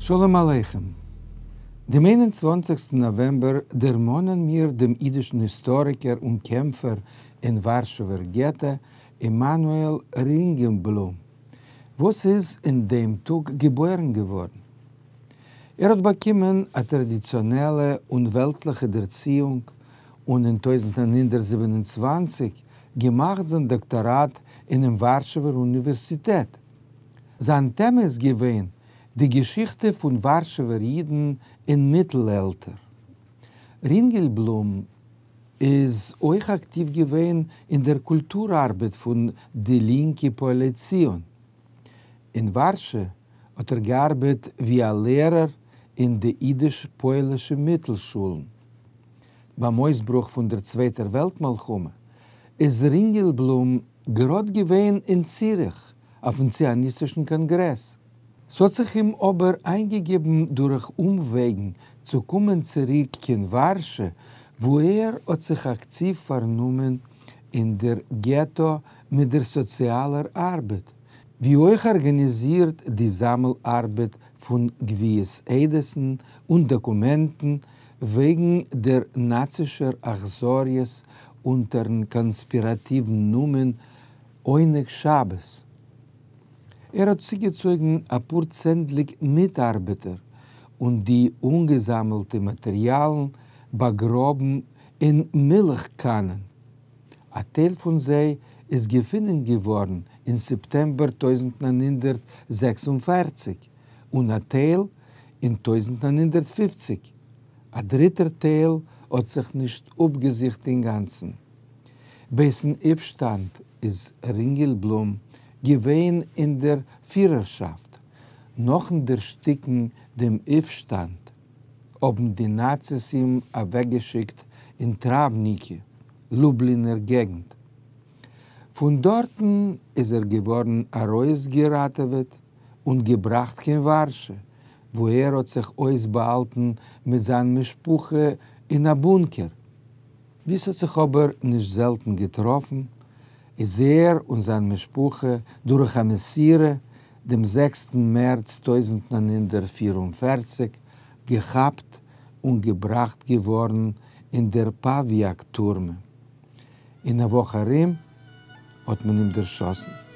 שלום עליכם. דעם איין און צוואנציגסטן נאוועמבער דערמאנען מיר דעם אידישן היסטאריקער און קעמפער אין ווארשעווער געטא, עמנואל רינגעלבלום, וואס איז אין דעם טאג געבוירן געווארן. ער האט באקומען א טראדיציאנעלע און וועלטליכע דערציאונג און אין 1927 געמאכט זיין דאקטאראט אינעם ווארשעווער אוניווערסיטעט. זיין טעמע איז געווען די געשיכטע פון ווארשעווער אידן אין מיטל-עלטער. רינגעלבלום איז אויך אקטיוו געווען אין דער קולטור-ארבעט פון די לינקע פועלי ציון. אין ווארשע האט ער געארבעט ווי א לערער אין די אידיש-פוילישע מיטלשולן. ביים אויסברוך פון דער צווייטער וועלט מלחמה איז רינגעלבלום גראד געווען אין ציריך אויפן ציוניסטישן קאנגרעס. ס'האט זיך אים אבער איינגעגעבן דורך אומוועגן צו קומען צוריק קיין ווארשע וואו ער האט זיך אקטיוו פארנומען אין דער געטא מיט דער סאציאלער ארבעט, ווי אויך ארגאניזירט די זאמל ארבעט פון גביית עדות'ן און דאקומענטן וועגן דער נאצישער אכזריות אונטערן קאנספיראטיוון נאמען עונג שבת. ער האט צוגעצויגן אפאר צענדליג מיטארבעטער און די אנגעזאמעלטע מאטעריאלן באגראבן אין מילך קאנען. א טייל פון זיי איז געפונען געווארן אין סעפטעמבער 1946 און א טייל אין 1950. א דריטער טייל האט זיך נישט אפגעזוכט אינגאנצן. בעת'ן אויפשטאנד איז רינגעלבלום געווען אין דער פירערשאפט. נאכן דערשטיקן דעם אויפשטאנד האבן די נאציס אים אוועקגעשיקט אין טראווניקי, לובלינער געגנט. פון דארטן איז ער געווארן ארויסגעראטעוועט און געבראכט קיין ווארשע, וואו ער האט זיך אויסבאהאלטן מיט זיין משפחה אין א בונקער. ווי ס'האט זיך אבער נישט זעלטן געטראפן, איז ער און זיין משפחה דורך א מסירה דעם זעקסטן מערץ 1944 געכאפט און געבראכט געווארן אין דער פאוויאק טורמע. אין א וואך ארום האט מען אים דערשאסן.